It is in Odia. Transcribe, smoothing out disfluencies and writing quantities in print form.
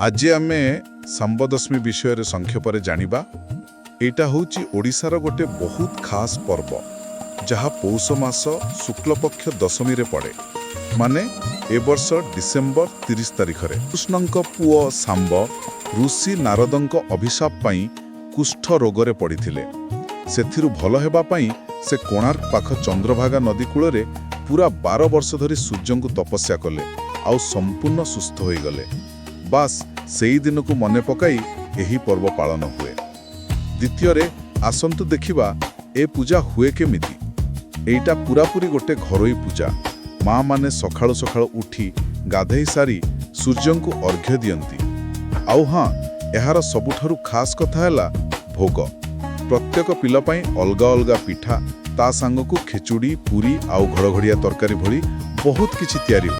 ଆଜି ଆମେ ଶାମ୍ବଦଶମୀ ବିଷୟରେ ସଂକ୍ଷେପରେ ଜାଣିବା। ଏଇଟା ହେଉଛି ଓଡ଼ିଶାର ଗୋଟେ ବହୁତ ଖାସ୍ ପର୍ବ, ଯାହା ପୌଷ ମାସ ଶୁକ୍ଳପକ୍ଷ ଦଶମୀରେ ପଡ଼େ, ମାନେ ଏ ବର୍ଷ ଡିସେମ୍ବର 30 ତାରିଖରେ। କୃଷ୍ଣଙ୍କ ପୁଅ ଶାମ୍ବ ଋଷି ନାରଦଙ୍କ ଅଭିଶାପ ପାଇଁ କୁଷ୍ଠ ରୋଗରେ ପଡ଼ିଥିଲେ। ସେଥିରୁ ଭଲ ହେବା ପାଇଁ ସେ କୋଣାର୍କ ପାଖ ଚନ୍ଦ୍ରଭାଗା ନଦୀ କୂଳରେ ପୁରା 12 ବର୍ଷ ଧରି ସୂର୍ଯ୍ୟଙ୍କୁ ତପସ୍ୟା କଲେ ଆଉ ସମ୍ପୂର୍ଣ୍ଣ ସୁସ୍ଥ ହୋଇଗଲେ। ବାସ୍, ସେଇ ଦିନକୁ ମନେ ପକାଇ ଏହି ପର୍ବ ପାଳନ ହୁଏ। ଦ୍ୱିତୀୟରେ ଆସନ୍ତୁ ଦେଖିବା ଏ ପୂଜା ହୁଏ କେମିତି। ଏଇଟା ପୁରାପୁରି ଗୋଟେ ଘରୋଇ ପୂଜା। ମା ମାନେ ସକାଳୁ ସକାଳୁ ଉଠି ଗାଧେଇ ସାରି ସୂର୍ଯ୍ୟଙ୍କୁ ଅର୍ଘ୍ୟ ଦିଅନ୍ତି। ଆଉ ହଁ, ଏହାର ସବୁଠାରୁ ଖାସ୍ କଥା ହେଲା ଭୋଗ। ପ୍ରତ୍ୟେକ ପିଲା ପାଇଁ ଅଲଗା ଅଲଗା ପିଠା, ତା ସାଙ୍ଗକୁ ଖେଚୁଡ଼ି, ପୁରୀ ଆଉ ଘଡ଼ଘଡ଼ିଆ ତରକାରୀ ଭଳି ବହୁତ କିଛି ତିଆରି ହୁଏ।